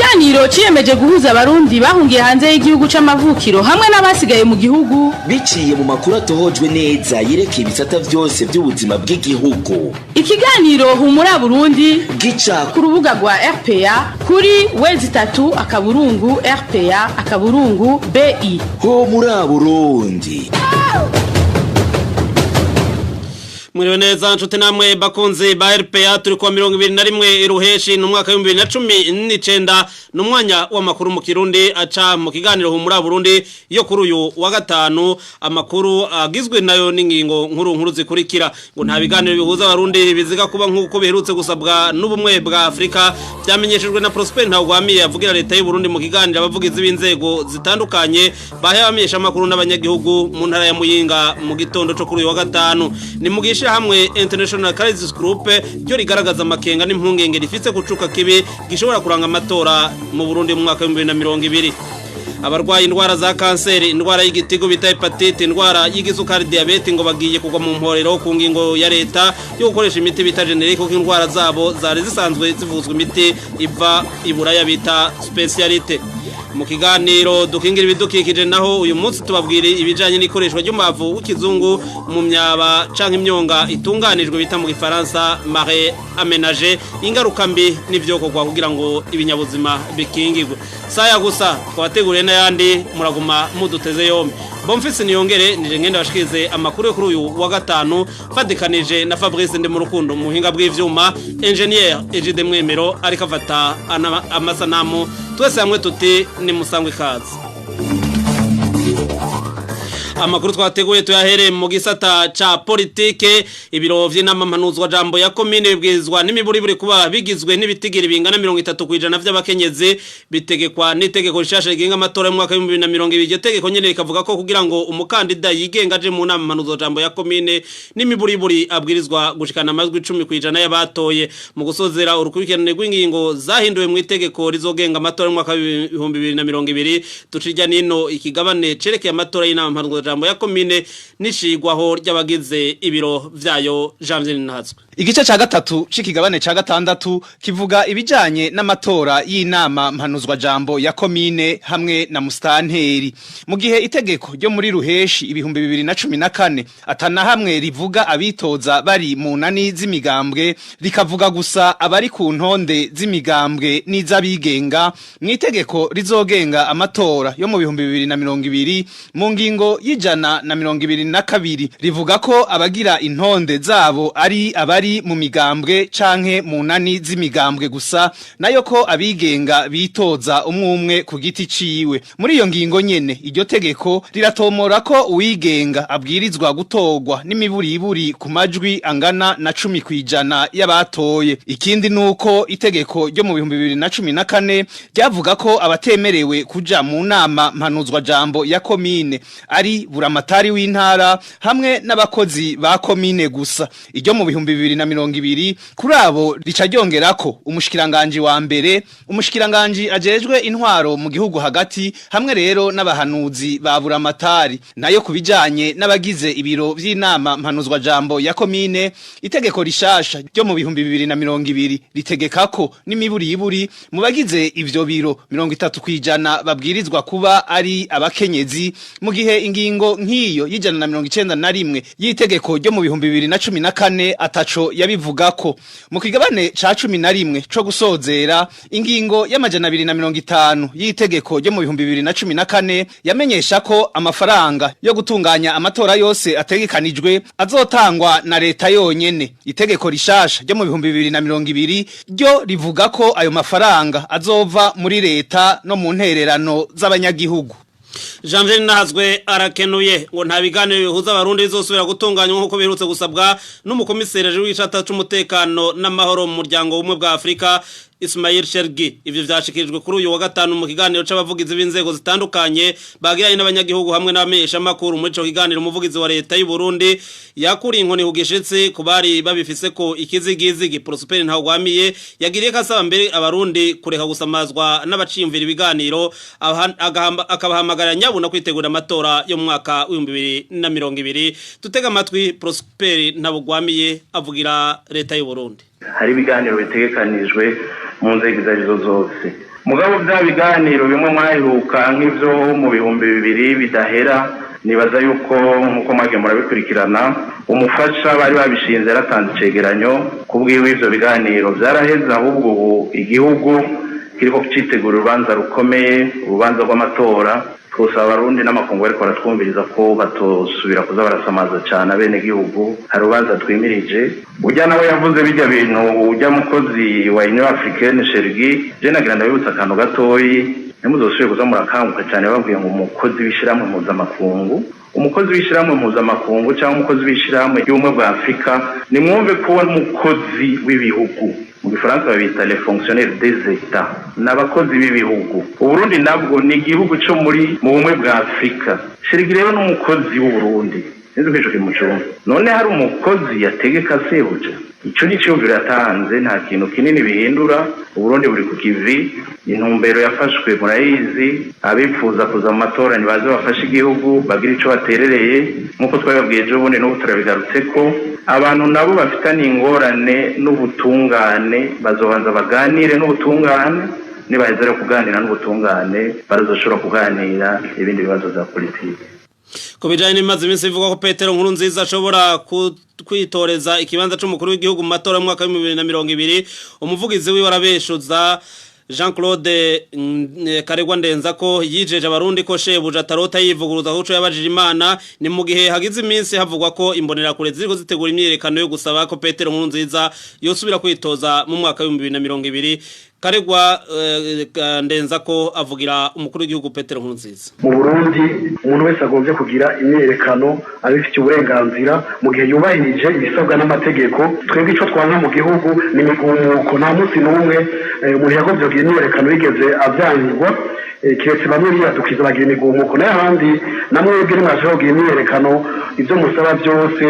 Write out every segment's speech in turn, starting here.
Ikiganiro ciyemeje guhuza Abarundi bahungiye hanze y'igihugu c'amavukiro hamwe n'abasigaye mu gihugu biciye mu makuru atohojwe neza yerekeye ibisata vyose by'ubuzima bw'igihugu. Ikiganiro Humura Burundi gica ku rubuga rwa RPA kuri w3.rpa.bi. Ho muri Burundi. Mwiriwe neza nshuti namwe bakunzi ba RPA. Turi kuwa 21 Ruheshi n'umwaka wa 2019, n'umwanya w'amakuru mu Kirundi aca mu kiganiro Humura Burundi yo kuri uyu wa gatanu. Amakuru agizwe nayo n'ingingo nkuru nkuru zikurikira: ngo nta biganiro bihuza Abarundi biziga kuba nk'uko biherutse gusabwa n'Ubumwe bwa Afrika. Byamenyeshejwe na Prosper Ntawugwamiye avugira leta y'u Burundi mu kiganiro abavugizi b'inzego zitandukanye bahe abamenyesha amakuru n'abanyagihugu mu ntara ya Muyinga mu gitondo cyo kuri uyu wa gatanu. Ni mu hamwe International Crisis Group ryo rigaragaza amakenga n'impungenge rifise kucuka kibi gishobora kuranga amatora mu Burundi mu mwaka wa 2020. Abarwaye indwara za kanseri, indwara y'igitigu bita hepatite, indwara y'igisukari diabete, ngo bagiye kugwa mu mporero ku ngingo ya leta yo gukoresha imiti bita générique, kuko indwara zabo zari zisanzwe zivuzwa imiti iva iburaya bita spécialité. Mu kiganiro Dukingira Ibidukikije naho uyu munsi tubabwira ibijanye n'ikoreshwa ry'umwavu w'ikizungu mu myaba canke imyonga itunganijwe bita mu Gifaransa marais aménagé, ingaruka mbi n'ivyokorwa kugira ngo ibinyabuzima bikingirwe. Saya gusa, twabateguriye n'ayandi, muraguma muduteze yombi. Bonfisi Niyongere nije ngenda bashikirize amakuru yo kuri uyu wa gatanu, fadikanije na Fabrice Ndi mu rukundo mu buhinga bw'ivyuma, Engineer Egide Mwemero ariko afata amasanamu. Twese hamwe tuti ni musangwe ikaze. Amakuru twateguye tuyahere mu gisata ca politike. Ibiro vy'inama mpanuzwa jambo ya komine bibwirizwa n'imiburiburi kuba bigizwe n'ibitigiri bingana 30% vy'abakenyezi, bitegekwa n'itegeko rishasha rigenga amatora y'umwaka wa 2020. Iryo tegeko nyene rikavuga ko kugira ngo umukandida yigenga aje mu nama mpanuzwa jambo ya komine, n'imiburiburi abwirizwa gushikana amajwi 10% y'abatoye. Mu gusozera urukurikirane rw'ingingo zahinduwe mu itegeko rizogenga amatora y'umwaka wa 2020, ducirya nino ikigabane cerekeye amatora y'inama mpanuzwa jambo ya komine n'ishigwaho ry'abagize ibiro vyayo. Janvier Ntatswe. Igice ca gatatu c'ikigabane ca gatandatu kivuga ibijanye n'amatora y'inama mpanuzwa jambo ya komine hamwe na mustanteri. Mu gihe itegeko ryo muri Ruheshi 2014 atana hamwe rivuga abitoza bari mu nani z'imigambwe, rikavuga gusa abari ku ntonde z'imigambwe n'iz'abigenga, mu itegeko rizogenga amatora yo mu 2020, mu ngingo y'122, rivuga ko abagira intonde zabo ari abari mu migambwe canke mu nani z'imigambwe gusa, nayo ko abigenga bitoza umwe ku giti ciwe. Muri iyo ngingo nyene, iryo tegeko riratomora ko uwigenga abwirizwa gutorwa n'imiburiburi ku majwi angana na 10% y'abatoye. Ikindi nuko itegeko ryo mu 2014 ryavuga ko abatemerewe kuja mu nama mpanuzwa jambo ya komine ari buramatari w'intara hamwe n'abakozi ba komine gusa. Iryo mu 2020 kuri abo rica ryongerako umushikiranganje wa mbere, umushikiranganje ajejwe intwaro mu gihugu hagati, hamwe rero n'abahanuzi ba buramatari. Nayo kubijanye n'abagize ibiro vy'inama mpanuzwa jambo ya komine, itegeko rishasha ryo mu 2020 ritegeka ko n'imiburiburi mu bagize ivyo biro 30% babwirizwa kuba ari abakenyezi, mu gihe ingingo nk'iyo y'191 y'itegeko ryo mu 2014 ataco yabivugako. Mu kigabane ca 11 co gusozera, ingingo y'250 y'itegeko ryo mu 2014 yamenyesha ko amafaranga yo gutunganya amatora yose ategekanijwe azotangwa na leta yonyene. Itegeko rishasha ryo mu 2020 ryo rivuga ko ayo mafaranga azova muri leta no mu ntererano z'abanyagihugu. Janvier Nahazwe arakenuye. Ngo nta biganiro bihuza Abarundi bizosubira gutunganywa nk'uko biherutse gusabwa n'umukomiseri w'isata c'umutekano n'amahoro mu Muryango w'Ubumwe bwa Afrika, Ismail Shergi. Ivyo vyashikirijwe kuri uyu wa gatanu mu kiganiro c'abavugizi b'inzego zitandukanye bagiranye n'abanyagihugu hamwe n'abamenyesha makuru. Muri ico kiganiro, umuvugizi wa leta y'u Burundi yakuriye inkoni ku gishitsi ku bari babifise ko ikizigizigi. Prosper Ntawugwamiye yagiriye ko asaba mbere Abarundi kureka gusamazwa n'abaciyumvira ibiganiro, akabahamagara nyabuna kwitegura amatora yo mu mwaka w'2020. Tutega amatwi Prosper Ntawugwamiye avugira leta y'u Burundi. Hari ibiganiro bitegekanijwe. Mu nzego izo arizo zose, mugabo bya biganiro bimwe mwaheruka nk'ivyo mu 2000 bidahera, nibaza yuko nk'uko mwagiye murabikurikirana, umufasha bari babishinze yaratanze icegeranyo kubwiwe. Ivyo biganiro vyaraheze, ahubwo ubu igihugu kiriko citegura urubanza rukomeye, urubanza rw'amatora. Twosaba Abarundi n'amakungu bariko baratwumviriza ko batosubira kuza barasamaza cane abenegihugu. Hari urubanza twimirije. Ujya nawe yavuze bijya bintu, ujya mukozi wa Union Africaine Chergui, je nagira ndabibutsa akantu gatoyi: ntimuzosubire kuza murakanguka cyane babwiye ngo umukozi w'ishirahamwe mpuzamakungu, umukozi w'ishirahamwe mpuzamakungu cyangwa umukozi w'ishirahamwe ry'ubumwe bwa Afurika. Nimwumve ko uwo mukozi w'ibihugu, mu gifaransa babita les fonctionnaires des États, ni abakozi b'ibihugu. Uburundi nabwo ni igihugu cyo muri mu bumwe bwa Afurika. Chergui rero n'umukozi w'Uburundi, sinzi ko ico kimucumva. None hari umukozi yategeka sebuja? Ico ni iciyumviro yatanze, nta kintu kinini bihindura. Uburundi buri ku kivi, intumbero yafashwe murayizi. Abifuza kuza mu matora nibaze bafashe igihugu, bagire ico baterereye nk'uko twabibabwiye ejo bundi, n'ubu turabigarutse ko abantu nabo bafitanye ingorane n'ubutungane bazobanza baganire n'ubutungane. Nibaheza rero kuganira n'ubutungane, barazoshobora kuganira ibindi bibazo vya politiki. Ku bijanye n'imaze iminsi ivuga ko Petero Nkurunziza ashobora kwitoreza ikibanza c'umukuru w'igihugu mu matora y'umwaka wa 2020, umuvugizi wiwe arabeshuza. Jean Claude Karegwa Ndenzako yijeje Abarundi ko shebuja atarota yivuguruza kuco yabajije Imana. Ni mu gihe hagize iminsi havugwa ko imbonerakure ziriko zitegura imyiyerekano yo gusaba ko Petero Nkurunziza yosubira kwitoza mu mwaka wa 2020. Karegwa Ndenzako avugira umukuru w'igihugu Petero Nkurunziza. Mu Burundi, umuntu wese agombye kugira imyiyerekano abifitiye uburenganzira mu gihe yubahirije ibisabwa n'amategeko. Twebwe icyo twanka mu gihugu ni imigumuko. Nta munsi n'umwe umuntu yagombye kugira imyiyerekano yigeze abyangirwa, kiretse bamwe biyadukiza bagira imigumuko. Nayo ahandi namwebwe nimwashobora kugira imyiyerekano, ibyo musaba byose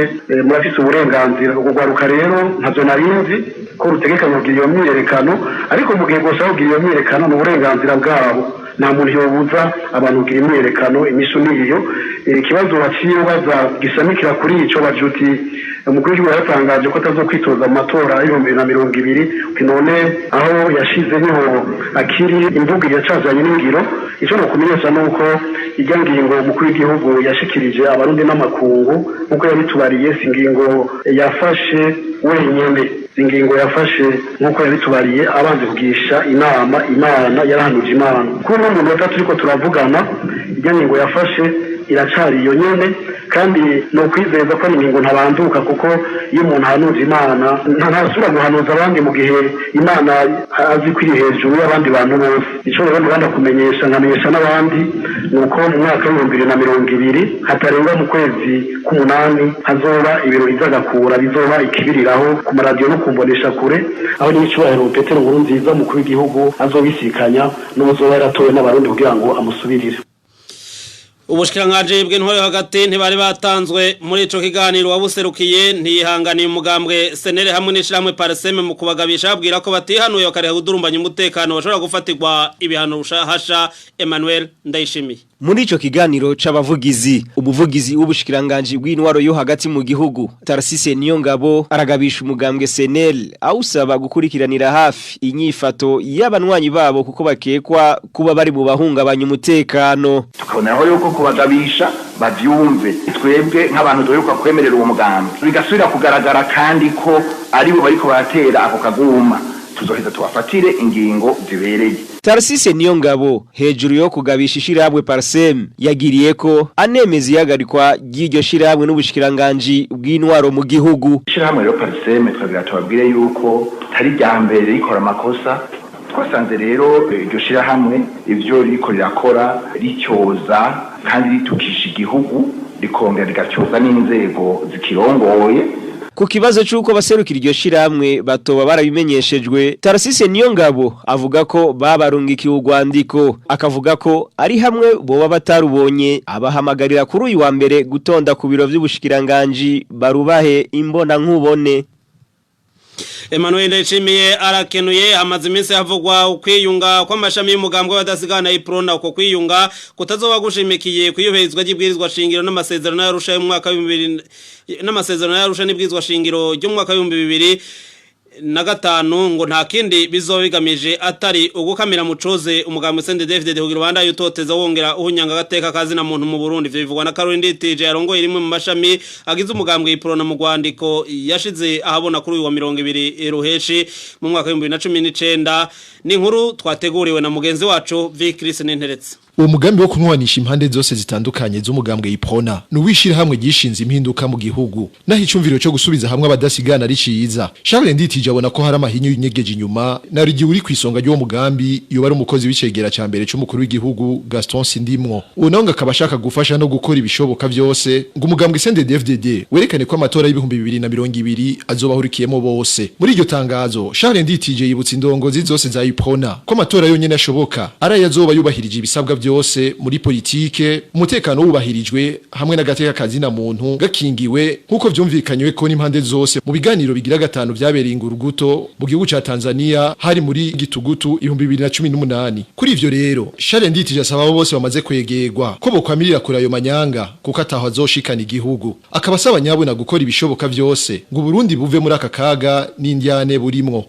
murafise uburenganzira. Urwo rwaruka rero ntavyo narinzi ko rutegekanya kugira iyo myiyerekano, ariko mu gihe rwoshaka kugira iyo myiyerekano ni uburenganzira bwabo. Nta muntu yobuza abantu kugira imyiyerekano. Inyishu niyo. Ikibazo waciye ubaza gishamikira kuri ico, baje uti umukuru w'igihugu yaratangaje ko atazokwitoza mu matora y'2020, uti none aho yashize niho akiri, imvugo iracazanye n'ingiro? Ico nokumenyesha ni uko irya ngingo umukuru w'igihugu yashikirije Abarundi n'amakungu, nk'uko yabitubariye, si ingingo yafashe wenyene. Ingingo yafashe, nk'uko yabitubariye, abanze kugisha inama Imana, yarahanuje Imana. Kuri uno munota turiko turavugana, irya ngingo yafashe iracari iyo nyene, kandi ni ukwizeza ko ari ingingo ntabanduka, kuko iyo umuntu ahanuza Imana ntasubira guhanuza abandi mu gihe Imana azi ko iri hejuru y'abandi bantu bose. Ico rero ndagomba kumenyesha, nkamenyesha n'abandi, ni uko mu mwaka wa 2020, hatarenga mu kwezi k'umunani, hazoba ibirori vy'agakura bizoba ikibiriraho ku maradiyo no kumbonesha kure, aho n'icubahiro Petero Nkurunziza, umukuru w'igihugu, azobisikanya n'uwuzoba yaratowe n'Abarundi kugira ngo amusubirire. Ubushikiranganji bw'intwaro hagati ntibari batanzwe muri ico kiganiro. Wabuserukiye ntiyihanganiye umugambwe CNL hamwe n'ishirahamwe PARCEM mu kubagabisha, abwira ko batihanuye bakareka kudurumbanya umutekano bashobora gufatirwa ibihano rushahasha. Emmanuel Ndayishimiye. Muri ico kiganiro c'abavugizi, umuvugizi w'ubushikiranganji bw'intwaro yo hagati mu gihugu, Tarcisse Niyongabo, aragabisha umugambwe CNL, awusaba gukurikiranira hafi inyifato y'abanywanyi babo kuko bakekwa kuba bari mu bahungabanya umutekano. Tukabonaho yuko kubagabisha bavyumve. Twebwe nk'abantu duheruka kwemerera uwo mugambi, bigasubira kugaragara kandi ko aribo bariko baratera ako kaguma, tuzoheza tubafatire ingingo zibereye. Tarcisse Niyongabo, hejuru yo kugabisha ishirahamwe PARCEM, yagiriye ko anemeza ihagarikwa ry'iryo shirahamwe n'ubushikiranganji bw'intwaro mu gihugu. Ishirahamwe rero PARCEM, twabwira tubabwire yuko tari rya mbere rikora amakosa. Twasanze rero iryo shirahamwe ivyo ririko rirakora ricyoza kandi ritukisha igihugu, rikongera rigatyoza n'inzego zikirongoye. Ku kibazo c'uko baserukira iryo shirahamwe batoba barabimenyeshejwe, Tarcisse Niyongabo avuga ko babarungikiye urwandiko, akavuga ko ari hamwe boba batarubonye, abahamagarira kuri uyu wa mbere gutonda ku biro vy'ubushikiranganji barubahe imbona nkubone. Emmanuel Ndayishimiye arakenuye. Hamaze iminsi havugwa ukwiyunga kw'amashami y'umugambwe w'abadasigana Uprona. Uko kwiyunga kutazoba gushimikiye kwiyubahirizwa ry'ibwirizwa shingiro n'amasezerano y'Arusha y'umwaka wa 2000, n'amasezerano y'Arusha n'ibwirizwa shingiro ry'umwaka wa 2000. 2025 ngo nta kindi bizoba bigamije atari ugukamira mucoze umugambi CNDD-FDD kugira Rwanda yutoteza wongera uhunyanga gateka kazi na muntu mu Burundi. Ivyo bivugwa na Caroline Nditije yarongoye rimwe mu mashami agize umugambwe Iprona mu rwandiko yashize ahabona kuri uyu wa 20 Ruheshi mu mwaka wa 2019. Ni inkuru twateguriwe na mugenzi wacu Vicris Ninteretse. Uwo mugambi wo kunywanisha impande zose zitandukanye z'umugambwe Iprona ni uwishirahamwe ryishinze impinduka mu gihugu. Naho icumviro cyo gusubiza hamwe abadasigana ari ciza, Charles Nditije abona ko hari amahinyu y'inyegeje inyuma, na rigi uri kwisonga ry'uwo mugambi yoba ari umukozi w'icegera ca mbere c'umukuru w'igihugu Gaston Sindimwo. Uwo nawe ngo akaba ashaka gufasha no gukora ibishoboka vyose ngo umugambwe CNDD-FDD werekane ko amatora y'2020 azobahurikiyemo bose. Muri iryo tangazo Charles Nditije yibutsa indongozi zose za Iprona ko amatora yonyene ashoboka ari ayozoba yubahirije ibisabwa byose muri politike, umutekano wubahirijwe hamwe n'agateka kazina muntu gakingiwe, nkuko vyumvikanywe ko n'impande zose mu biganiro bigira gatanu vyabereye inguruguto mu gihugu ca Tanzania hari muri gitugutu 2018. Kuri ivyo rero Charles Nditije asaba abo bose bamaze kwegerwa ko bokwamirira kure ayo manyanga kuko ataho azoshikana igihugu, akaba asaba nyabuna gukora ibishoboka vyose ngo Burundi buve muri aka kaga n'indyane burimwo.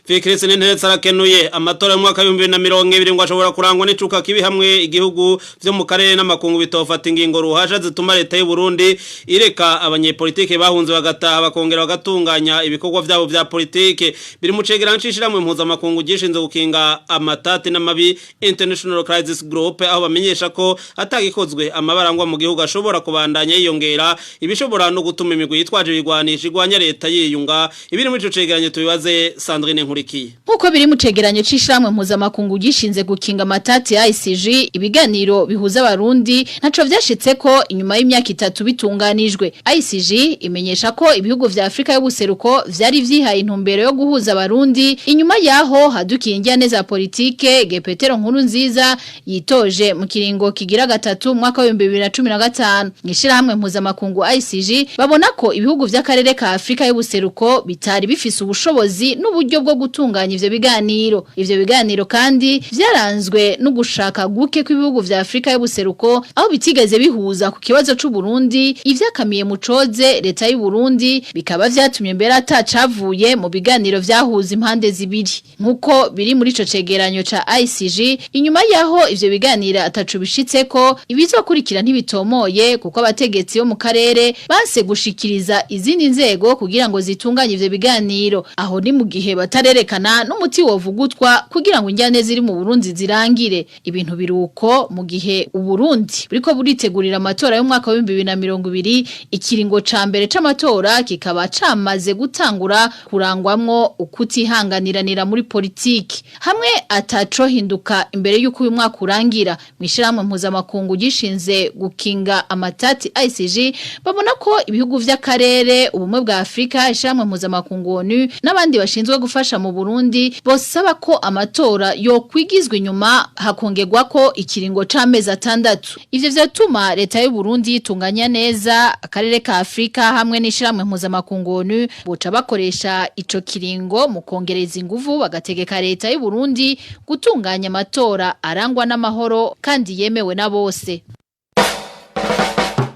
Fikirisi n'interetse arakenuye. Amatora y'umwaka w'ibihumbi bibiri na mirongo ibiri ngo ashobora kurangwa n'icuka kibi hamwe igihugu vyo mu karere n'amakungu bitofata ingingo ruhasha zituma leta y'u Burundi ireka abanyepolitike bahunze bagataha bakongera bagatunganya ibikorwa vyabo vya politike. Biri mu cegeranyo c'ishirahamwe mpuzamakungu gishinzwe gukinga amatati n'amabi International Crisis Group, aho bamenyesha ko atagikozwe amabarangwa mu gihugu ashobora kubandanya yiyongera, ibishobora no gutuma imigwi yitwaje ibigwanisho igwanya leta yiyunga. Ibiri muri ico cegeranyo tubibaze Sandrine Nkurikiye. Nkuko biri mu cegeranyo c'ishirahamwe mpuzamakungu gishinze gukinga amatati ya ICG, ibiganiro bihuza abarundi ntaco vyashitseko inyuma y'imyaka 3 bitunganijwe. ICG imenyesha ko ibihugu vya Afrika y'ubuseruko vyari vyihaye intumbero yo guhuza abarundi inyuma yaho hadukiye injyane za politike Petero Nkurunziza yitoje mu kiringo kigira gatatu mwaka wa 2015. Mw'ishirahamwe mpuzamakungu ICG babona ko ibihugu vy'akarere ka Afrika y'ubuseruko bitari bifise ubushobozi n'uburyo bwo gutunganya ivyo biganiro. Ivyo biganiro kandi vyaranzwe no gushaka guke kw'ibihugu vya Afrika y'ubuseruko aho bitigeze bihuza ku kibazo c'u Burundi, ivyakamiye mucoze leta y'u Burundi bikaba vyatumye mbere atacavuye mu biganiro vyahuza impande zibiri. Nkuko biri muri ico cegeranyo ca ICG, inyuma yaho ivyo biganiro atacu bishitseko, ibizokurikira ntibitomoye kuko abategetsi bo mu karere banse gushikiriza izindi nzego kugira ngo zitunganye ivyo biganiro. Aho ni mu gihe batarerekana n'umuti wovugutwa kugira ngo injyane ziri mu Burundi zirangire. Ibintu biruko mu gihe Uburundi buriko buritegurira amatora y'umwaka wa 2020, ikiringo ca mbere c'amatora kikaba camaze gutangura kurangwamwo ukutihanganiranira muri politiki hamwe ataco hinduka imbere y'uko uyu mwaka urangira. Mw'ishirahamwe mpuzamakungu gishinze gukinga amatati ICG babona ko ibihugu vy'akarere, ubumwe bwa Afrika, ishirahamwe mpuzamakungu ONU n'abandi bashinzwe gufasha mu Burundi bosaba ko amatora yo kwigizwa inyuma hakongerwa ko ikiringo c'amezi 6. Ivyo vyatuma leta y'u Burundi yitunganya neza akarere ka Afrika hamwe n'ishirahamwe mpuzamakungu ONU boca bakoresha ico kiringo mu kongereza inguvu bagategeka leta y'u Burundi gutunganya amatora arangwa n'amahoro kandi yemewe na bose.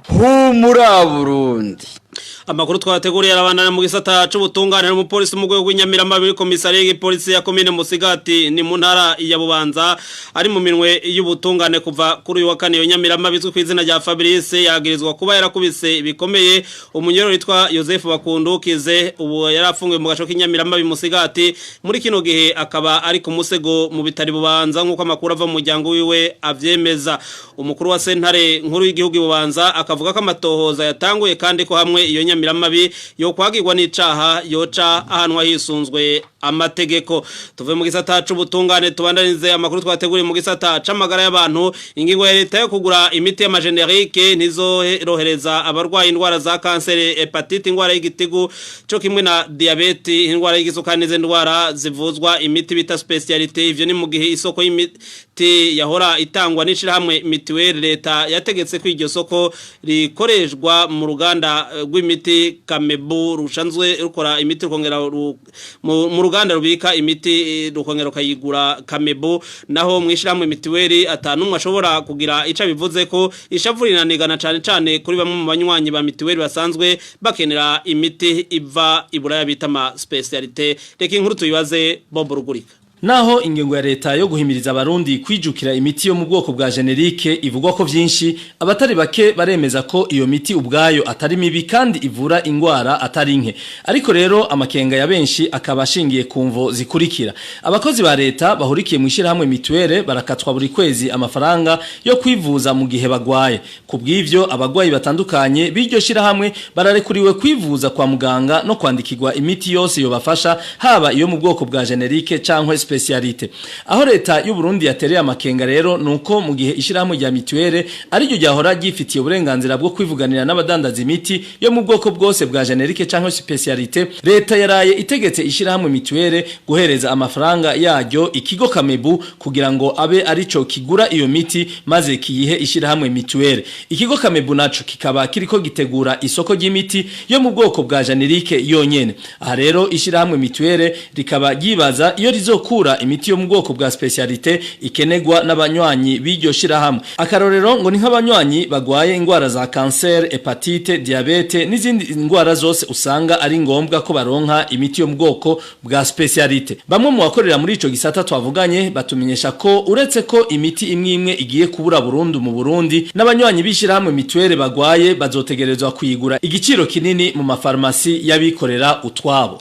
Humura Burundi. Amakuru twateguriye arabandana mu gisata c'ubutungane. N'umupolisi mu rwego rw'inyamirama biri komisariya y'igipolisi ya komine Musigati ni mu ntara ya Bubanza ari mu minwe y'ubutungane kuva kuri uyu wa kane. Iyo nyamirama bizwi ku izina rya Fabrice yagirizwa kuba yarakubise bikomeye umunyoro witwa Joseph Bakundukize, ubu yarafungiwe mu gaco k'inyamirama bimusigati muri kino gihe akaba ari ku musego mu bitari Bubanza, nk'uko amakuru ava mu muryango wiwe avyemeza. Umukuru wa sentare nkuru y'igihugu Bubanza akavuga ko amatohoza yatanguye kandi ko hamwe iyo nyamiramabi yo kwagirwa n'icaha yoca ahanwa hisunzwe amategeko. Tuve mu gisata c'ubutungane tubandanize amakuru twateguriye mu gisata c'amagara y'abantu. Ingingo ya leta yo kugura imiti y'amagenerike ntizorohereza abarwaye indwara za kanseri, hepatite, indwara y'igitigu co kimwe na diabete, indwara y'igisukari n'izindi ndwara zivuzwa imiti bita specialité. Ivyo ni mu gihe isoko y'imiti yahora itangwa n'ishirahamwe mituweli leta yategetse ko iryo soko rikoreshwa mu ruganda rw'imiti Kamebu rushanzwe rukora imiti rukongera mu ruganda rubika imiti rukongera rukayigura Kamebu. Naho mwishirahamwe mitiweli atanumwe ashobora kugira ico bivuze ko ishavu rinanigana cane cane kuri bamwe mu banywanyi ba mitiweli basanzwe bakenera imiti iva iburaya bita ma specialité. Reka inkuru tuyibaze Bob Rugurika. Naho ingengo ya leta yo guhimiriza abarundi kwijukira imiti yo mu bwoko bwa generike ivugwa ko vyinshi, abatari bake baremeza ko iyo miti ubwayo atari mibi kandi ivura ingwara atari nke. Ariko rero amakenga ya benshi akaba ashingiye ku mvo zikurikira. Abakozi ba leta bahurikiye mu ishirahamwe mituwele barakatwa buri kwezi amafaranga yo kwivuza mu gihe bagwaye. Ku bw'ivyo abagwayi batandukanye b'iryo shirahamwe bararekuriwe kwivuza kwa muganga no kwandikirwa imiti yose yobafasha, haba iyo mu bwoko bwa generike canke specialite. Aho leta y'u Burundi yatereye amakenga rero nuko mu gihe ishirahamwe rya mituwele ariryo ryahora ryifitiye uburenganzira bwo kwivuganira n'abadandaza imiti yo mu bwoko bwose bwa generike canke specialite, leta yaraye itegetse ishirahamwe mituwele guhereza amafaranga yaryo ikigo Kamebu kugira ngo abe arico kigura iyo miti maze kiyihe ishirahamwe mituwele. Ikigo Kamebu naco kikaba kiriko gitegura isoko ry'imiti yo mu bwoko bwa generike yonyene. Aha rero ishirahamwe mituwele rikaba ryibaza iyo rizokura imiti yo mu bwoko bwa specialite ikenegwa n'abanywanyi b'iryo shirahamwe. Akarorero ngo ni nk'abanywanyi bagwaye ingwara za cancer, hepatite, diabete n'izindi ngwara zose usanga ari ngombwa ko baronka imiti yo mu bwoko bwa specialite. Bamwe mu bakorera muri ico gisata twavuganye batumenyesha ko uretse ko imiti imwe imwe igiye kubura burundu mu Burundi, n'abanywanyi b'ishirahamwe mituwele bagwaye bazotegerezwa kuyigura igiciro kinini mu mafarmasi y'abikorera utwabo.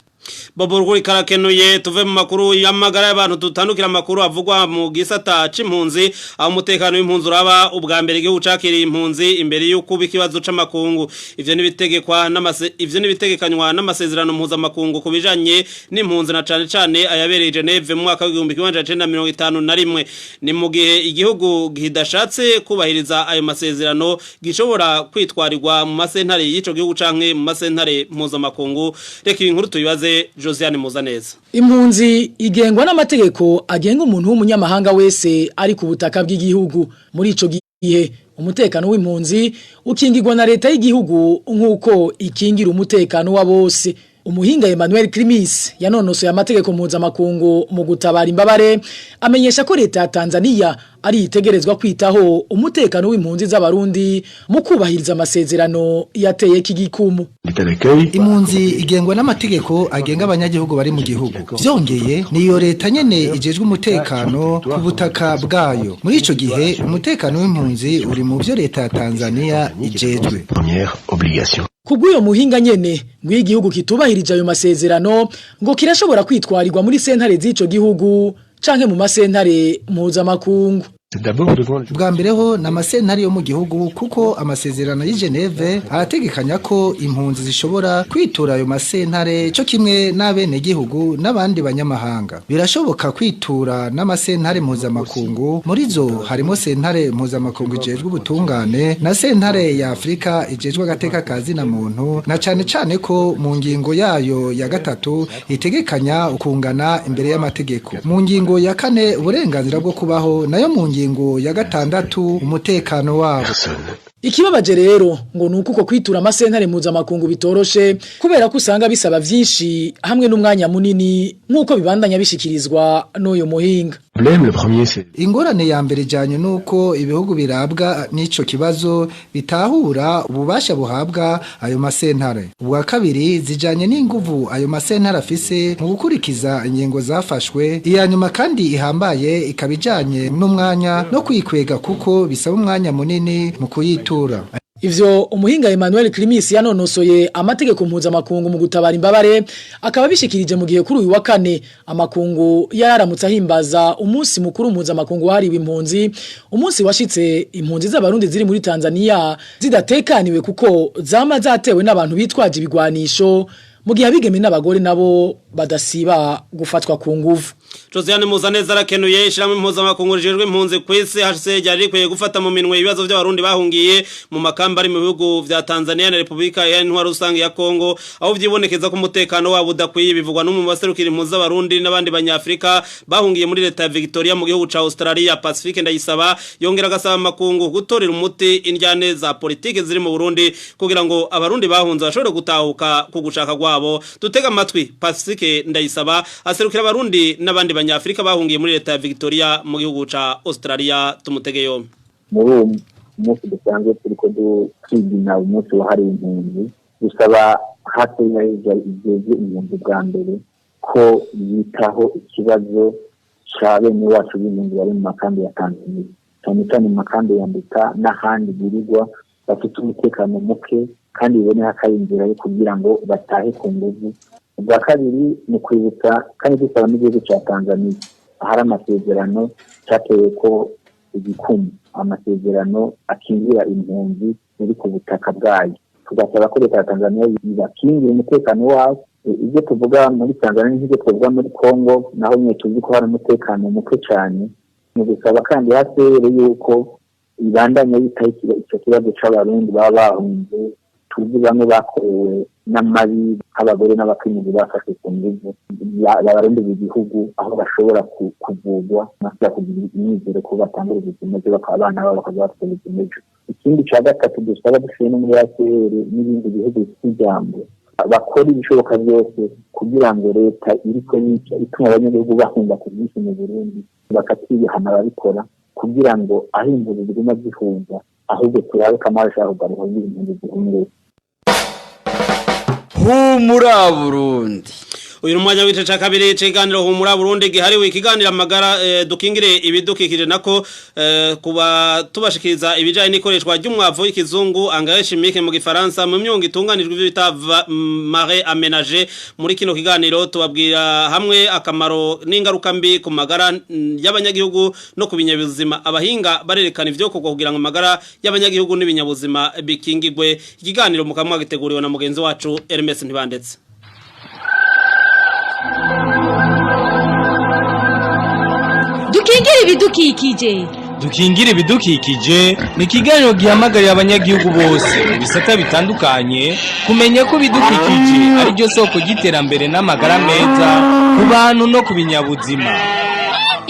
Bobo Rugurika karakenuye. Tuve mu makuru y'amagara y'abantu tutandukira amakuru avugwa mu gisata c'impunzi, aho umutekano w'impunzi uraba ubwa mbere igihugu cakiriye impunzi imbere y'uko ikibazo c'amakungu. Ivyo nibitegekwa n'amase ivyo nibitegekanywa n'amasezerano mpuzamakungu ku bijanye n'impunzi, na cane cane ayabereye Geneve mu mwaka w'igihumbi kimwe amajana icenda mirongo itanu na rimwe. Ni mu gihe igihugu kidashatse kubahiriza ayo masezerano gishobora kwitwarirwa mu masentare y'ico gihugu canke mu masentare mpuzamakungu. Reka iyi nkuru tuyibaze Josiane Muzaneza. Impunzi igengwa n'amategeko agenga umuntu w'umunyamahanga wese ari ku butaka bw'igihugu. Muri ico gihe umutekano w'impunzi ukingirwa na leta y'igihugu nk'uko ikingira umutekano wa bose. Umuhinga Emmanuel Krimis yanonosoye amategeko mpuzamakungu mu gutabara imbabare amenyesha ko leta ya Tanzania ari itegerezwa kwitaho umutekano w'impunzi z'abarundi mu kubahiriza amasezerano yateye k'igikumu. Impunzi igengwa n'amategeko agenga abanyagihugu bari mu gihugu. Vyongeye niyo leta nyene ijejwe umutekano ku butaka bwayo. Muri ico gihe umutekano w'impunzi uri mu vyo leta ya Tanzania ijejwe. Kubw'uyo muhinga nyene ngo igihugu kitubahirije ayo masezerano ngo kirashobora kwitwarirwa muri sentare z'ico gihugu canke mu masentare mpuzamakungu. Bwa mbere ho ni amasentare yo mu gihugu, kuko amasezerano y'i Geneve arategekanya ko impunzi zishobora kwitura ayo masentare cyo kimwe n'abenegihugu n'abandi banyamahanga. Birashoboka kwitura n'amasentare mpuzamakungu, muri zo harimo sentare mpuzamakungu ijejwe ubutungane na sentare ya Afurika ijejwe agateka ka zina muntu, na cane cane ko mu ngingo yayo ya gatatu itegekanya ukungana imbere y'amategeko, mu ngingo ya kane uburenganzira bwo kubaho, nayo mu ngingo ya gatandatu umutekano wabo. Ikibabaje rero ngo nuko uko kwitura amasentare mpuzamakungu bitoroshe, kubera ko usanga bisaba vyinshi hamwe n'umwanya munini, nk'uko bibandanya bishikirizwa n'uyu muhinga. Ingorane ya mbere ijanye nuko ibihugu birabwa n'ico kibazo bitahura ububasha buhabwa ayo masentare. Ubwa kabiri zijanye n'inguvu ayo masentare afise mu gukurikiza ingingo zafashwe. Iya nyuma kandi ihambaye ikaba ijanye n'umwanya no kwikwega, kuko bisaba umwanya munini mu kuyitura. Ivyo umuhinga Emmanuel Krimis yanonosoye amategeko mpuzamakungu mu gutabara imbabare akaba bishikirije mu gihe kuri uyu wa kane amakungu yararamutse ahimbaza umunsi mukuru mpuzamakungu wahariwe impunzi, umunsi washitse impunzi z'abarundi ziri muri Tanzania zidatekaniwe kuko zama zatewe n'abantu bitwaje ibigwanisho, mu gihe abigeme n'abagore nabo badasiba gufatwa ku nguvu. Josiane Muzaneza arakenuye. Ishiramwe mpuzamakungu rijejwe impunzi kw'isi HCR ryari rikwiye gufata mu minwe ibibazo by'abarundi bahungiye mu makamba ari mu bihugu vya Tanzania na Republika ya Intwaro Rusange ya Kongo, aho vyibonekeza ko umutekano wabo udakwiye. Bivugwa n'umwe mu baserukira impunzi z'abarundi n'abandi banyafrika bahungiye muri leta ya Victoria mu gihugu ca Australia, Pacifique Ndayisaba. Yongera agasaba amakungu gutorera umuti indyane za politike ziri mu Burundi kugira ngo abarundi bahunze bashobore gutahuka ku gushaka kwabo. Dutega amatwi Pacifique Ndayisaba aserukira abarundi n'abandi banyafrika bahungiye muri leta ya Victoria mu gihugu ca Australia. Tumutege yombi. Muri uwo munsi dusanzwe turiko twigina umunsi wahariwe impunzi, dusaba hafi igeze impunzi bwa mbere ko yitaho ikibazo ca bene wacu b'impunzi bari mu makambi ya Tanzania, cyane cyane mu makambi ya Nduta n'ahandi birirwa bafite umutekano muke, kandi biboneka ko ari inzira yo kugira ngo batahe ku nguvu. Ubwa kabiri ni ukwibutsa kandi dusaba n'igihugu cya Tanzania, ahari amasezerano cyatewe ko igikumu, amasezerano akingira impunzi ziri ku butaka bwayo, tugasaba ko leta ya Tanzania ibakingira umutekano wabo. Ibyo tuvuga muri Tanzania n'ibyo tuvuga muri Congo, naho nyine tuzi ko hari umutekano muke cyane. Ni ugusaba kandi HCR yuko ibandanya yitaho icyo kibazo c'abarundi baba bahunze. Tuzi bamwe bakorewe n'amabi, nk'abagore n'abakenyezi bafashwe ku nguvu, abarundi mu gihugu aho bashobora kuvugwa basubira kugira imyizero ko batangura ubuzima ejo, bakaba abana babo bakaza bafite ubuzima ejo. Ikindi ca gatatu dusaba dushoboye no muri HCR n'ibindi bihugu bifite ijambo, bakora ibishoboka byose kugira ngo leta iriko yica ituma abanyagihugu bahunga ku bwinshi mu Burundi bakatwihana ababikora, kugira ngo aho impunzi ziguma zihunga, ahubwo turabe ko amahoro ashobora kugaruka kugira impunzi zihunge. Humura Burundi. Uyu mwanya w'igice ca kabiri c'ikiganiro Humura Burundi gihariwe ikiganiro amagara dukingire ibidukikije, nako kuba tubashikiriza ibijanye n'ikoreshwa ry'umwavu w'ikizungu, engrais chimique mu gifaransa, mu myongo itunganijwe, ivyo bita marais aménagé. Muri kino kiganiro tubabwira hamwe akamaro n'ingaruka mbi ku magara y'abanyagihugu no ku binyabuzima. Abahinga barerekana ivyo koko kugira ngo amagara y'abanyagihugu n'ibinyabuzima bikingigwe. Ikiganiro mukamwa giteguriwe na mugenzi wacu Hermes Ntibandetse. Dukingire ibidukikije. Dukingire ibidukikije ni ikiganiro gihamagarira abanyagihugu bose mu bisata bitandukanye kumenya ko ibidukikije ari ryo soko ry'iterambere n'amagara meza ku bantu no ku binyabuzima.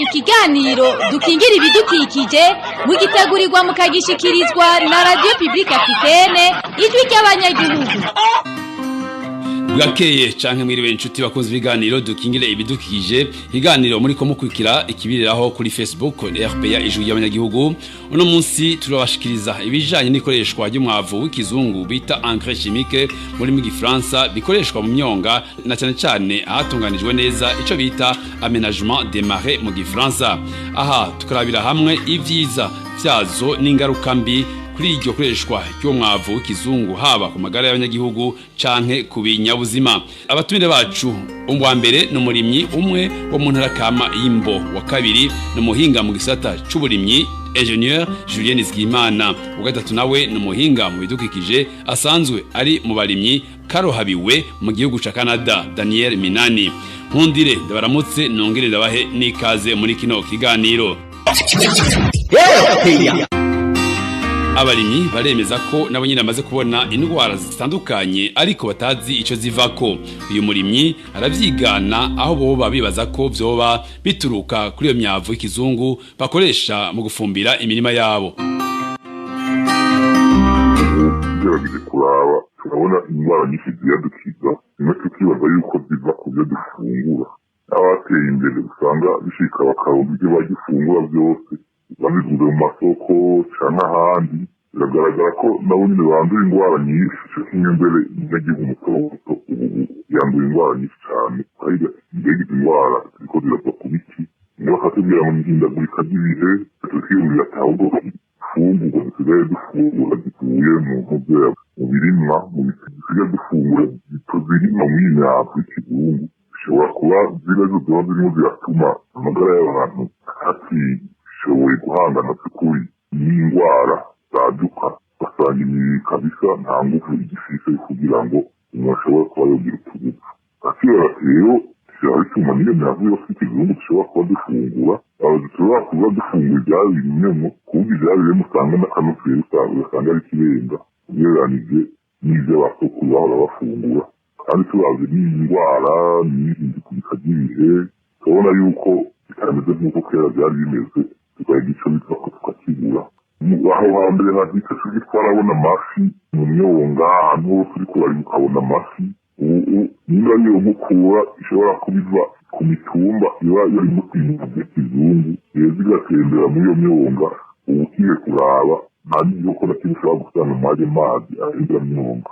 Ikiganiro Dukingire ibidukikije mugitegurirwa mukagishikirizwa na Radio Publique Africaine, Ijwi ry'abanyagihugu. Bwakeye canke mwiriwe inshuti bakunze ibiganiro Dukingire ibidukikije, iganiro muri ko mukurikira ikibiriraho kuri Facebook RPA Ijwi ry'abanyagihugu. Uno munsi turabashikiriza ibijanye n'ikoreshwa ry'umwavu w'ikizungu bita engrais chimique muri mu gifaransa, bikoreshwa mu myonga na cyane cyane ahatunganijwe neza, ico bita aménagement des marais mu gifaransa. Aha tukarabira hamwe ivyiza vyazo n'ingaruka mbi kuri iryo koreshwa ry'umwavu w'ikizungu, haba ku magara y'abanyagihugu canke ku binyabuzima. Abatumire bacu, uwa mbere ni umurimyi umwe wo mu ntara kama y'Imbo, wa kabiri ni umuhinga mu gisata c'uburimyi, Ingénieur Julien Nizigimana, wa gatatu nawe ni umuhinga mu bidukikije asanzwe ari mu barimyi karohabiwe mu gihugu ca Canada, Daniel Minani. Nkundire ndabaramutse nongere ndabahe n'ikaze muri kino kiganiro. Abarimyi baremeza ko nabo nyine bamaze kubona indwara zitandukanye ariko batazi ico zivako. Uyu murimyi aravyigana aho boba bibaza ko vyoba bituruka kuri iyo myavu y'ikizungu bakoresha mu gufumbira imirima yabo. Tugerageje kuraba turabona indwara nyinshi ziyadukiza, zimwe tukibaza yuko ziva ku byo dufungura. Abateye imbere usanga bishika bakaronka ibyo bagifungura byose babiguze mu masoko canke ahandi. Biragaragara ko nabo nyine bandura indwara nyinshi, ico kimwe mbere umunyagihugu muto muto ubu yandura indwara nyinshi cane. Ukayiga mbega izi ndwara ziriko zirava ku biti? Niba bakatubwira ngo ihindagurika ry'ibihe, tukiyumvira ati ahubwo imfungurwa dusigaye dufungura zivuye mu ntuze, mu birimwa, mu biti dusigaye dufungura tuzirima muri iyi myavu y'ikizungu, bishobora kuba ziba ziba zirimo ziratuma amagara y'abantu atishoboye guhangana by'ukuri n'indwara zaduka, ugasanga imibiri kabisa nta nguvu igifise kugira ngo umuntu ashobore kuba yogira utugufu. Akibaza ati rero kiraba gituma n'iyo myavu yose y'ikizungu dushobora kuba dufungura, dushobora kuba dufungura ibyabimyemo, kuburyo ibyabirimo usanga n'akanovera usanga ari ikirenga ugereranije n'ibyo abasokuru bahora bafungura. Kandi turavye n'indwara n'ihindagurika ry'ibihe, turabona yuko bitameze nk'uko kera byari bimeze, tukagira ico bitwako tukakibura. Aho hambere hahita tujye twarabona amafi mu myonga, ahantu hose uriko urarima ukabona amafi. Ubu nimba ariyo nkukura ishobora kuba iva ku mitumba iba yarimo ibintu by'ikizungu, rero igatembera muri iyo myonga. Ubu ugiye kuraba nta n'igikoko na kimwe ushobora gusanga muri ayo mazi arembera myonga.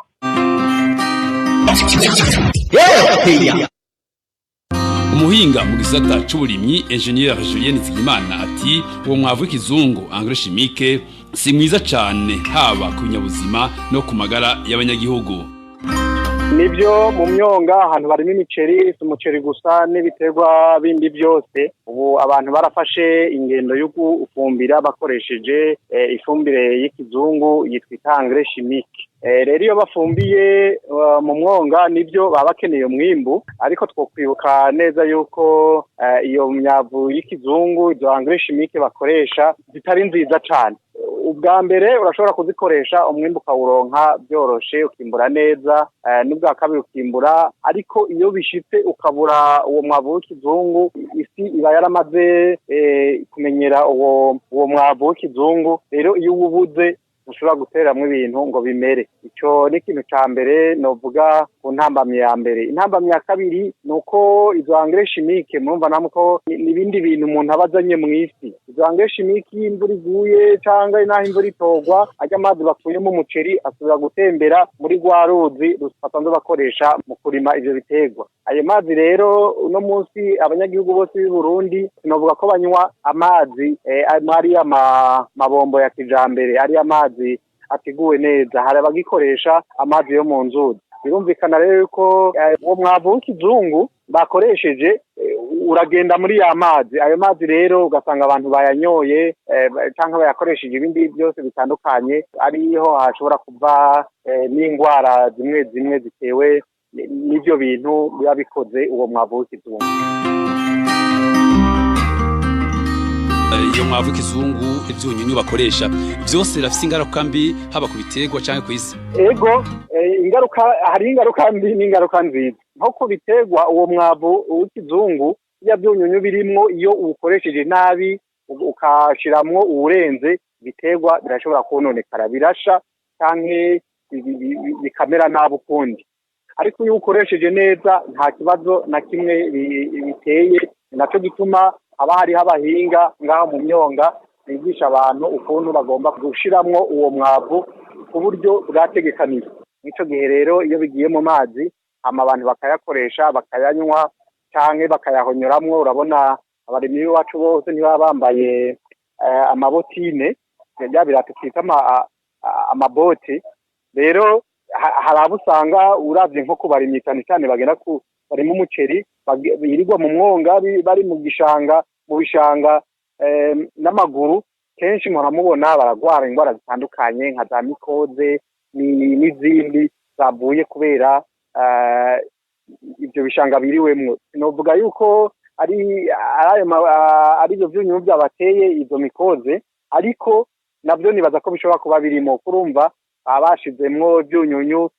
Umuhinga mu gisata c'uburimyi Engineer Julien Nizigimana ati uwo mwavu w'ikizungu engrais chimique si mwiza cane haba ku binyabuzima no ku magara y'abanyagihugu. Nibyo, mu myonga ahantu barimo imiceri, si umuceri gusa n'ibiterwa bindi byose. Ubu abantu barafashe ingendo yo gufumbira bakoresheje ifumbire y'ikizungu yitwa engrais chimique. Rero iyo bafumbiye mu mwonga nibyo baba bakeneye umwimbu, ariko twokwibuka neza yuko iyo myavu y'ikizungu, izo engrais chimique bakoresha zitari nziza cane. Ubwa mbere urashobora kuzikoresha umwimbu ukawuronka byoroshe, ukimbura neza, n'ubwa kabiri ukimbura, ariko iyo bishitse ukabura uwo mwavu w'ikizungu, isi iba yaramaze kumenyera uwo mwavu w'ikizungu. Rero iyo uwubuze ushobora guteramwo ibintu ngo bimere. Ico ni ikintu ca mbere novuga ku ntambamyi ya mbere. Intambamyi ya kabiri ni uko izo engrais chimique, murumva namwe ko n'ibindi bintu umuntu aba azanye mw'isi. Izo engrais chimique iyo imvura iguye canke naho imvura itogwa, arya amazi bakuyemo umuceri asubira gutembera muri rwa ruzi basanzwe bakoresha mu kurima ivyo biterwa. Ayo mazi rero uno munsi abanyagihugu bose b'i Burundi sinovuga ko banywa amazi ariya mabombo ya kijambere, ariya amazi ateguwe neza. Hari abagikoresha amazi yo mu nzuzi. Birumvikana rero yuko uwo mwavu w'ikizungu bakoresheje uragenda muri ya mazi. Ayo mazi rero ugasanga abantu bayanyoye canke bayakoresheje ibindi byose bitandukanye, ariho hashobora kuva n'ingwara zimwe zimwe zitewe n'ivyo bintu biba bikoze uwo mwavu w'ikizungu. Iyo mwavu w'ikizungu ivyunyunyu bakoresha vyose birafise ingaruka mbi haba ku biterwa canke kw'isi. Ego, ingaruka hari ingaruka mbi n'ingaruka nziza. Nko ku biterwa uwo mwavu w'ikizungu ya byunyunyu birimwo, iyo uwukoresheje nabi ukashiramwo uwurenze, ibiterwa birashobora kononekara, birasha canke bikamera nabi ukundi. Ariko iyo ukoresheje neza nta kibazo na kimwe biteye. Naco gituma haba hariho abahinga ngaho mu myonga bigisha abantu ukuntu bagomba gushiramwo uwo mwavu ku buryo bwategekanijwe. Nico gihe rero iyo bigiye mu mazi hama abantu bakayakoresha bakayanywa canke bakayahonyoramwo. Urabona abarimyi b'iwacu bose ntibaba bambaye amabotine, bya birato twita amaboti. Rero hari abo usanga uravye nko ku barimyi cane cane bagenda ku barimo umuceri birirwa mu mwonga, bari mu gishanga, mu bishanga n'amaguru, kenshi muramubona baragwara indwara zitandukanye nka za mikoze n'izindi zavuye kubera ibyo bishanga biriwemwo. Novuga yuko ari ibyo vyunyunyu byabateye izo mikoze, ariko navyo nibaza ko bishobora kuba birimo. Kurumva abashizemwo ivyunyunyu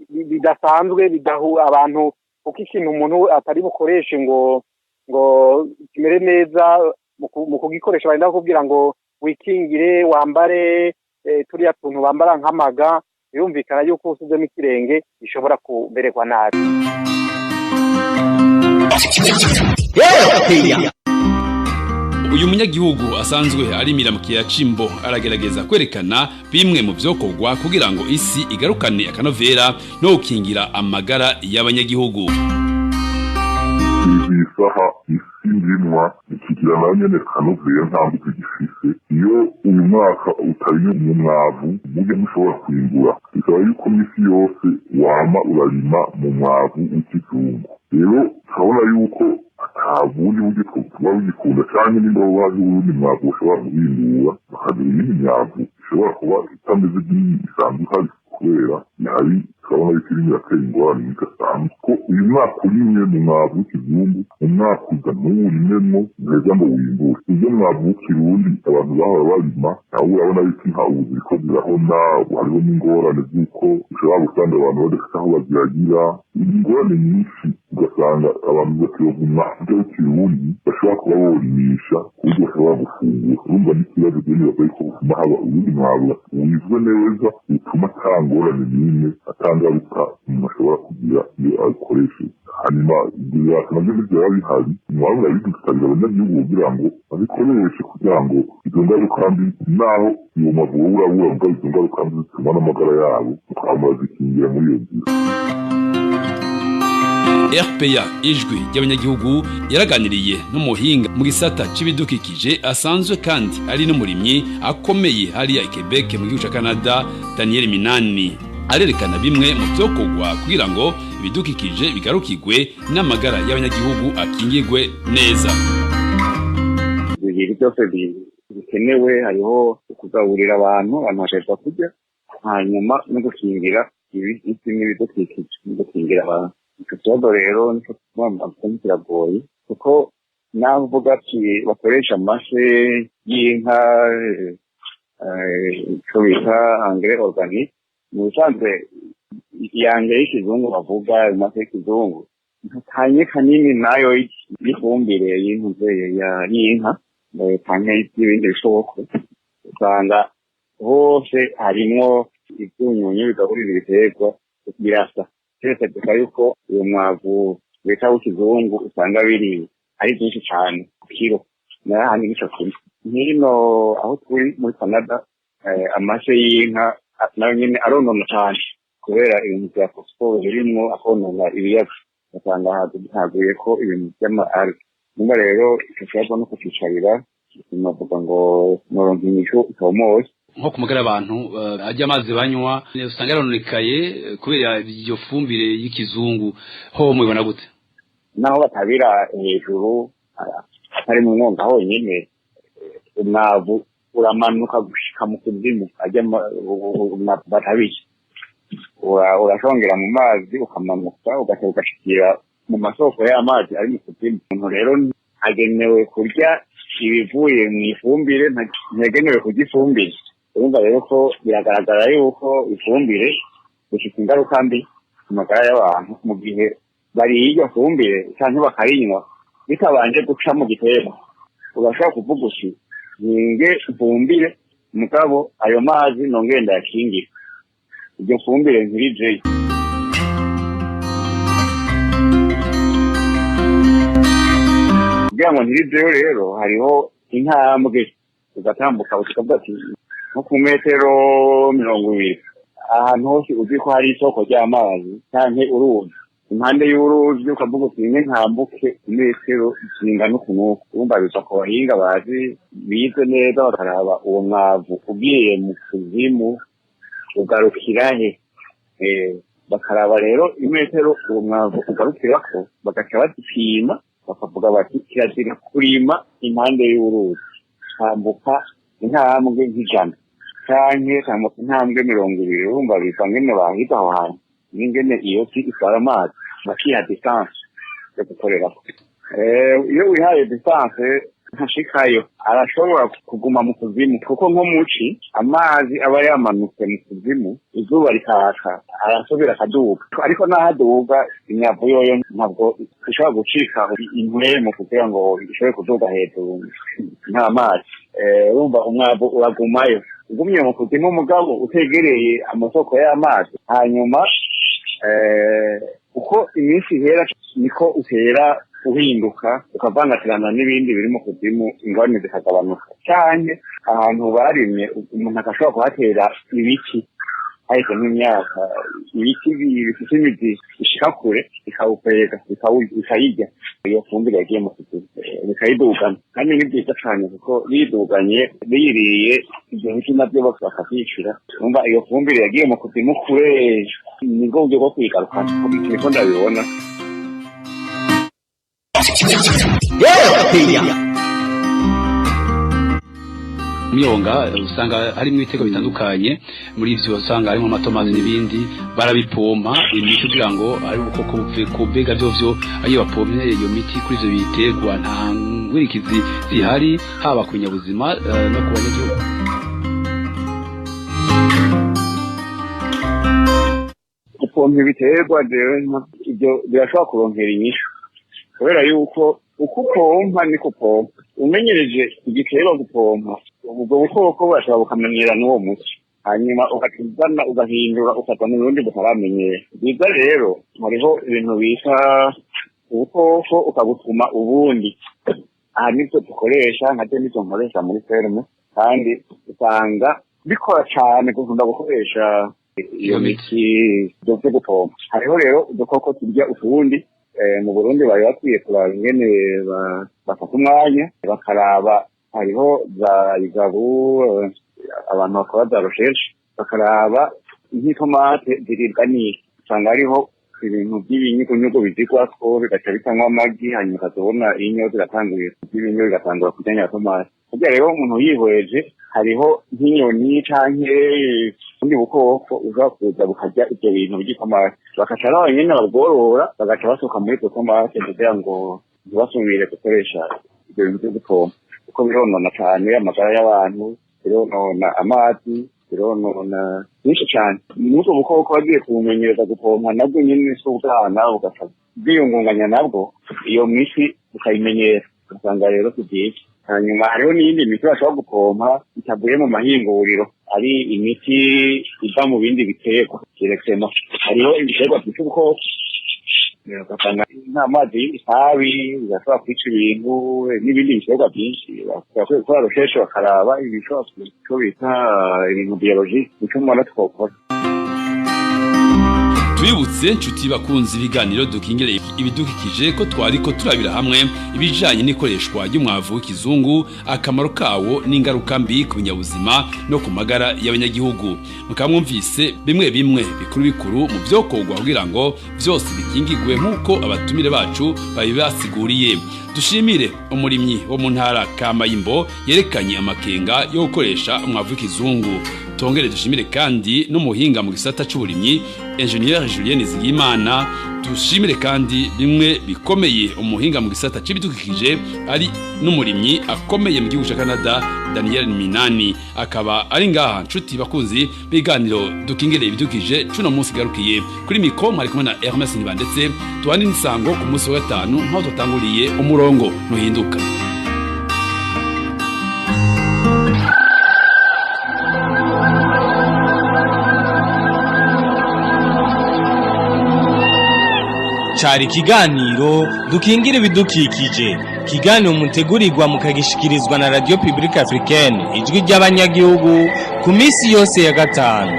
bidasanzwe bidahu abantu, kuko ikintu umuntu atari bukoreshe ngo kimere neza mu kugikoresha barinda kukubwira ngo wikingire, wambare turiya tuntu bambara nk'amaga. Birumvikana yuko usizemo ikirenge gishobora kumererwa nabi. Uyu munyagihugu asanzwe arimira mu kiyaya c'Imbo aragerageza kwerekana bimwe mu vyokorwa kugira ngo isi igarukane akanovera no gukingira amagara y'abanyagihugu. Iyi saha isi ndimwa ikigira nayo nyene kanovera nta mbuto gifise. Iyo uyu mwaka utariye mu mwavu burya ntushobora kwimbura, bikaba yuko misi yose wama urarima mu mwavu w'ikizungu. Rero turabona yuko ata bundi buryo tuba bugikunda, canke nimba hariho uwundi mwavu bashobora guhindura bakagira iyindi myavu ishobora kuba itameze nk'iyi isanzwe ihari, kubera ihari Turabona yuko irimo iratera ingorane idasanzwe, ko uyu mwaka urimwe mu mwavu w'ikizungu, mu mwaka uza ntuwurimemwo ntiheza ngo wimbure. Ibyo mwavu w'ikirundi abantu bahora barima, nawe urabona yuko inka ubu ziriko zirahona. Ubu hariho n'ingorane z'uko ushobora gusanga abantu badafite aho baziragira, ingorane nyinshi, ugasanga abantu bakironka umwavu w'ikirundi bashobora kuba borimisha ku buryo bashobora gufungura. Urumva n'ikibazo rero, nibaza yuko butuma haba uwundi mwavu wizwe neza, utuma ata ngorane n'imwe, ata ngaruka umuntu ashobora kugira iyo awukoresheje. Hanyuma ibyo bibasha nabyo ntibyaba bihari, umwavu urabidusabira abanyagihugu kugira ngo babikoreshe, kugira ngo izo ngaruka mbi, naho uwo mwavu wowe urabura, mugabo izo ngaruka mbi zituma n'amagara yabo mukaba murazikingira muri iyo nzira. RPA ijwi ry'abanyagihugu yaraganiriye n'umuhinga mu gisata c'ibidukikije, asanzwe kandi ari n'umurimyi akomeye hariya i Quebec mu gihugu ca Canada, Daniel Minani. Arerekana bimwe mu vyokorwa kugira ngo ibidukikije bigarukirwe n'amagara y'abanyagihugu akingirwe neza. Ibintu byose bikenewe, hariho kugaburira abantu, abantu bashobora kurya, hanyuma no gukingira ibiti n'ibidukikije no gukingira abantu. Icyo kibazo rero nicyo kiragoye, kuko naho uvuga ati bakoresha amase y'inka, icyo bita engrais organique, mu bisanzwe iyangere y'ikizungu bavuga, amase y'ikizungu ntakanye kanini nayo y'ifumbire y'intuze y'inka canke y'ibindi bishoboko. Usanga hose harimwo ivyunyunyu bigaburira ibiterwa, birasa keretse gusa yuko uwo mwavu bita w'ikizungu usanga biri ari byinshi cane ku kiro, nayo ahandi nico kimwe. Nk'ino aho turi muri Canada, amase y'inka nayo nyene aronona cane kubera ibintu vya phosphore birimwo, akonona ibiyaga, ugasanga haguyeko ibintu vy'ama algues. Numva rero ico kibazo no kucicarira, navuga ngo noronka inyishu itomoye. Nko ku magara abantu, ajya amazi banywa usanga yarononekaye kubera iyo fumbire y'ikizungu, ho mubibona gute? Naho batabira hejuru, atari mu mwonga honyine, umwavu uramanuka gushika mu kuzimu. Ajya umwavu batabije urashongera mu mazi, ukamanuka ugaca ugashikira mu masoko y'amazi ari mu kuzimu. Umuntu rero agenewe kurya ibivuye mu ifumbire, ntiyagenewe kurya ifumbire. Urumva rero ko biragaragara yuko ifumbire bifite ingaruka mbi ku magara y'abantu mu gihe bariye iryo fumbire canke bakayinywa bitabanje guca mu giterwa. Urashobora kuvuga uti nkinge mfumbire, mugabo ayo mazi nongere ndayakingire, iryo fumbire ntirijeyo. Kugira ngo ntirijeyo rero, hariho intambwe ugatambuka, ukavuga ati nko ku metero 20, ahantu hose uzi ko hari isoko ry'amazi canke uruzi, impande y'uruzi, ukavuga uti nimwe ntambuke imetero zingana uku n'uku. Urumva biva ku bahinga bazi bize neza, bakaraba uwo mwavu ugiye mu kuzimu ugarukira he. Bakaraba rero imetero uwo mwavu ugarukirako, bagaca bazipima, bakavuga bati kirazira kurima impande y'uruzi, tambuka intambwe nk'100 canke tambuka intambwe 20. Urumva biva ngene bahiga aho hantu n'ingene iyo si itwara amazi, bakiha distance yo gukorerako. Iyo wihaye distance ntashikayo, arashobora kuguma mu kuzimu, kuko nko muci amazi aba yamanutse mu kuzimu, izuba rikaka, arasubira akaduga. Ariko naho aduga, imyavu yoyo ntabwo ishobora gucika impwemu kugira ngo ishobore kuduga hejuru nta mazi. Urumva umwavu uragumayo, ugumye mu kuzimu mugabo utegereye amasoko y'amazi. Hanyuma uko iminsi ihera niko utera uhinduka, ukavangatirana n'ibindi biri mu kuzimu, ingorane zikagabanuka. Canke ahantu barimye, umuntu agashobora kuhatera ibiti, ariko nk'imyaka, ibiti bifite imizi ishika kure, ikawukwega, bikayirya iyo fumbire yagiye mu kuzimu, bikayidugana. Kandi ni byiza cane kuko biduganye biyiriye ivyo biti, navyo bakavyicira. Urumva iyo fumbire yagiye mu kuzimu kure, nibwo buryo bwo kuyigarukana, niko ndabibona. Myonga usanga harimo ibitego bitandukanye, muri ivyo usanga harimo amatomati n'ibindi, barabipompa imiti kugira ngo ari ubukoko bupfe ku mbega vyovyo. Iyo bapomye iyo miti kuri ivyo biterwa, nta nkurikizi zihari haba ku binyabuzima no ku banyagihugu? Gupompa ibiterwa, jewe ibyo birashobora kuronkera inyishu, kubera yuko uko upompa niko upompa. Umenyereje igiterwa gupompa, ubwo bukoko burashobora bukamenyera n'uwo muti, hanyuma ukazana ugahindura, ukazana ubundi butaramenyera. Byiza rero, hariho ibintu bita ubukoko ukabutuma ubundi. Aha nibyo dukoresha, nka byo nibyo nkoresha muri ferme, kandi usanga bikora cyane gukunda gukoresha iyo miti byo gupompa. Hariho rero udukoko turya utundi. Mu Burundi bari bakwiye kuraba ingene bafata umwanya bakaraba, hariho za igabu, abantu bakora za recherche, bakaraba nk'itomate ziribwa n'iki. Usanga hariho ibintu by'ibinyugunyugu bizigwako, bigaca bitanywa amagi, hanyuma ukazobona inyo ziratanguye by'ibinyo, bigatangura kurya nyatomate. Burya rero umuntu yihweje, hariho nk'inyoni canke ubundi bukoko ushobora kuza bukarya ibyo bintu by'itomate, bakaca nabo nyene babworora, bagaca basuka muri izo tomate kugira ngo ntibasubire gukoresha ibyo bintu vyo gupompa, kuko bironona cane amagara y'abantu, bironona amazi, bironona byinshi cane. N'ubwo bukoko bagiye kubumenyereza gupompa, nabwo nyene si ubwana, bugaca bwiyungunganya nabwo iyo miti bukayimenyera, ugasanga rero si byiza. Hanyuma hariho n'iyindi miti bashobora gupompa itavuye mu mahinguriro, ari imiti iva mu bindi biterwa directement. Hariho ibiterwa byica ubukoko, ugasanga nk'amazi y'itabi bigashobora kwica ibintu n'ibindi biterwa byinshi. Bakwiye gukora recherche, bakaraba ibishobora, icyo bita ibintu biologique, nico mbona twokora. Tubibutse, nshuti bakunzi ibiganiro dukingire ibidukikije, ko twariko turabira hamwe ibijanye n'ikoreshwa ry'umwavu w'ikizungu, akamaro kawo n'ingaruka mbi ku binyabuzima no ku magara y'abanyagihugu. Mukaba mwumvise bimwe bimwe bikuru bikuru mu vyokorwa kugira ngo vyose bikingigwe, nk'uko abatumire bacu babibasiguriye. Dushimire umurimyi wo mu ntara Kamayimbo yerekanye amakenga yo gukoresha umwavu w'ikizungu. Tongere dushimire kandi n'umuhinga mu gisata c'uburimyi, Engineer Julien Nizigimana. Dushimire kandi bimwe bikomeye umuhinga mu gisata c'ibidukikije ari n'umurimyi akomeye mu gihugu ca Canada, Daniel Minani, akaba ari ngaha. Nshuti bakunzi biganiro dukingire ibidukikije cuno munsi garukiye kuri micro, mwari kumwe na Hermes Nibandetse. Tuhane n'isango ku munsi wa gatanu nkaho tutanguriye, umurongo ntuhinduka. Cari ikiganiro dukingira ibidukikije, ikiganiro mutegurirwa mukagishikirizwa na Radio Publique Africaine, Ijwi ry'Abanyagihugu, ku minsi yose ya gatanu.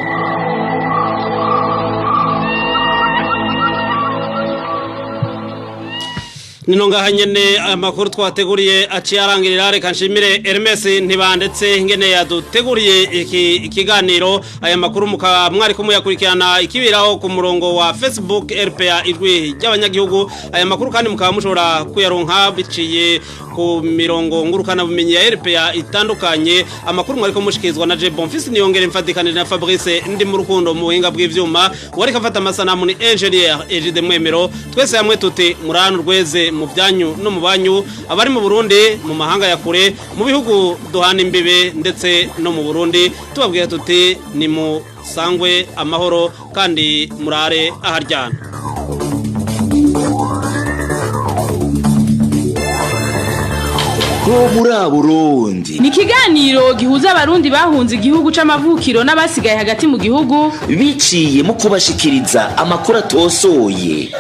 Nino ngaha nyene amakuru twateguriye aciye arangirira. Reka nshimire Hermes Ntibandetse ingene yaduteguriye iki ikiganiro. Aya makuru mukaba mwari kumuyakurikirana ikibiraho ku murongo wa Facebook RPA Ijwi ry'Abanyagihugu. Aya makuru kandi mukaba mushobora kuyaronka biciye ku mirongo ngurukana bumenyi ya RPA itandukanye. Amakuru mwari ko mushikirizwa na Je Bonfils Niyongere, mfatikanije na Fabrice Ndi mu rukundo mu buhinga bw'ivyuma. Wari kafata amasanamu ni Engineer Egide Mwemero. Twese hamwe tuti muranu rweze mu byanyu no mu banyu, abari mu Burundi, mu mahanga ya kure, mu bihugu duhana imbibe, ndetse no mu Burundi, tubabwira tuti ni mu sangwe amahoro kandi murare aharyana. Ho muri Burundi ni ikiganiro gihuza abarundi bahunze igihugu c'amavukiro n'abasigaye hagati mu gihugu biciye mu kubashikiriza amakuru atosoye.